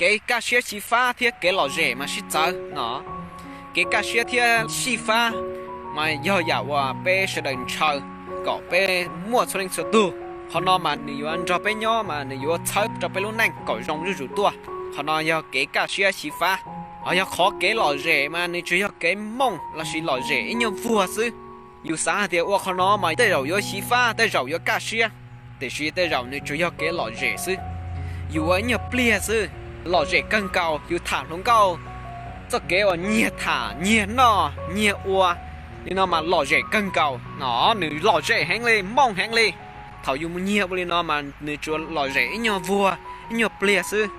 Kev kaj siab xyiv fab thiab kev lom zem mas sib txawv no. Kev kaj siab thiab xyiv fab mas yog yam uas peb sawv daws ntshaw kom peb muaj txhua leej txhua tug. Qhov no mas nws yuav nrog peb nyob mas nws yuav txhawb rau peb lub neej kom zoo zuj zus tuaj. Qhov no yog kev kaj siab xyiv fab. Ho yog qhov kev lom zem mas nws tsuas yog kev mooj lossis lom zem ib nyuag vuag xwb. Yus xav hais tias ua qhov no mas tej zaum yuav xyiv fab, tej zaum yuav kaj siab, tiam sis tej zaum nws tsuas yog kev lom zem xwb. Yus ua ib nyuag pliag xwb, lom zem kawg nkaus, yus tham hluas nkauj txoj kev uas nyiag tham, nyiag noj, nyiag ua li no mas lom zem kawg nkaus no, nws lom zem heev li, mooj heev li. Thaum yus mus nyiag ua li no mas nws tsuas lom zem ib nyuag vuag, ib nyuag pliag xwb.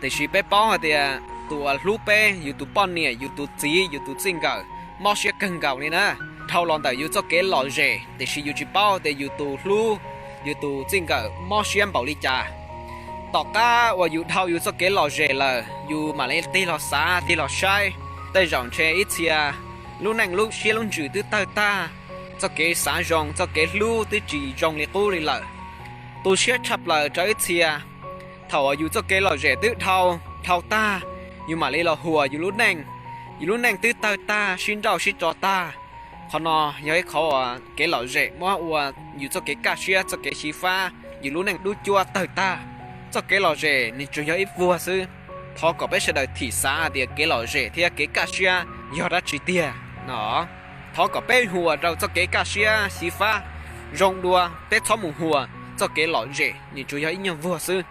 Tiam sis peb paub hais tias tus uas hlub peb, yus tus poj niam, yus tus txiv, yus tus txij nkawm, mob siab kawg nkaus li na. Dhau los ntawm yus txoj kev lom zem, tiam sis yus tsis paub tias yus tus hlub, yus tus txij nkawm mob siab npaum li cas. Tom qab uas yus dhau yus txoj kev lom zem lawm, yus mam li tig los xav, tig los saib, tej zaum ntshe ib txhia lub neej lub siab lub ntsws twb tawg tag, txoj kev xav zoo, txoj kev hlub twb tsis zoo li qub li lawm. Tu siab tshaj plaws rau ib txhia, thaum uas yus txoj kev lom zem twb dhau, dhau tag, yus mam li los huas yus lub neej, yus lub neej twb tawg tag, sib nrauj sib tso tag. Qhov no yog ib qhov uas kev lom zem muab ua yus txoj kev kaj siab, txoj kev xyiv fab, yus lub neej dub cuab tawg tag. Txoj kev lom zem nws tsuas yog ib vuag xwb. Thov kom peb sawv daws thim xav hais tias kev lom zem thiab kev kaj siab yog dab tsi tiag no. Thov kom peb huas rau txoj kev kaj siab xyiv fab zoo dua, peb txhob mus huas txoj kev lom zem, nws tsuas yog ib nyuag vuag xwb.